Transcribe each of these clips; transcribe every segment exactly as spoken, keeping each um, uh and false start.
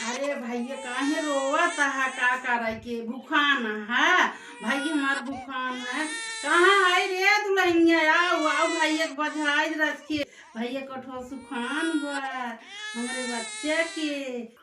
अरे भैया, काहे रोवत हा? का करे के भुखान है? भैया हमार भुखान है। कहाँ है रे दुल्हनिया? आओ, आओ भैया के बधाई रख के। भैया कठो सुखान बा हमरे बच्चा के।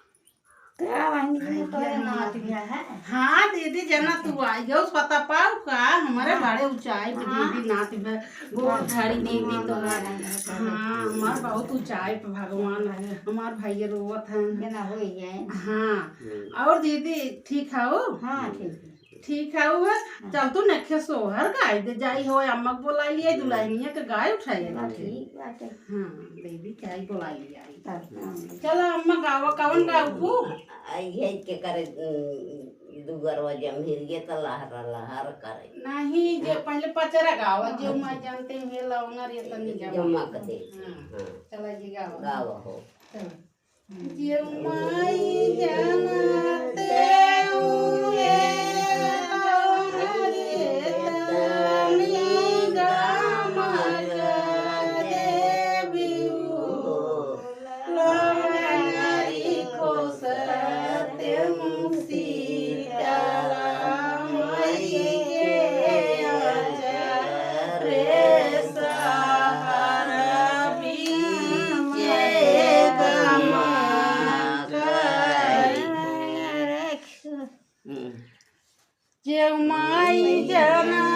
का बहिनी, भैया तोरे नात बिया है? हाँ दीदी, जना तू आई गयो, पता पाऊ का? हमारे हाँ। बड़े ऊंचाई पे हाँ। दीदी नात बा, गोड़ हाँ। धरी दीदी हाँ, तोहार। हाँ, हाँ, हाँ। हाँ, हमार बहुत ऊंचाई पे भगवान है, हमार भैया रोवत है। जना हो ही जाए। हाँ, हम्म। और दीदी ठीक है हो? हाँ, ठीक है। ठीक है, वो है। हाँ। चल तू नखे सोहर गाय दे जाई हो, अम्मा के बोलाई लिया, हम्म। दुल्हनिया के गाय उठाई चला, लेके। ठीक बाटे। हाँ, देवी के आई बोलाई लिया आई। तब काम चला अम्मा गावा, कवन गाऊ तू? आई है के करे, उम, दुगरवा जम्हिरिये त लहरा लहर करे। नहीं, जे पहले पचरा गावा, जे हाँ। मैं जानते हैं लवंगर ये तनी जमा जमा कर दे। हाँ, हाँ। चला जी गावा। गावा हो। चला। जे माई जानते हुए तोहरे तनी गम देबी हो। लहंगरी खोसते मुसीतला माई के अचरे सहारा बीचे गमा खाई। हम्म। जे माई जना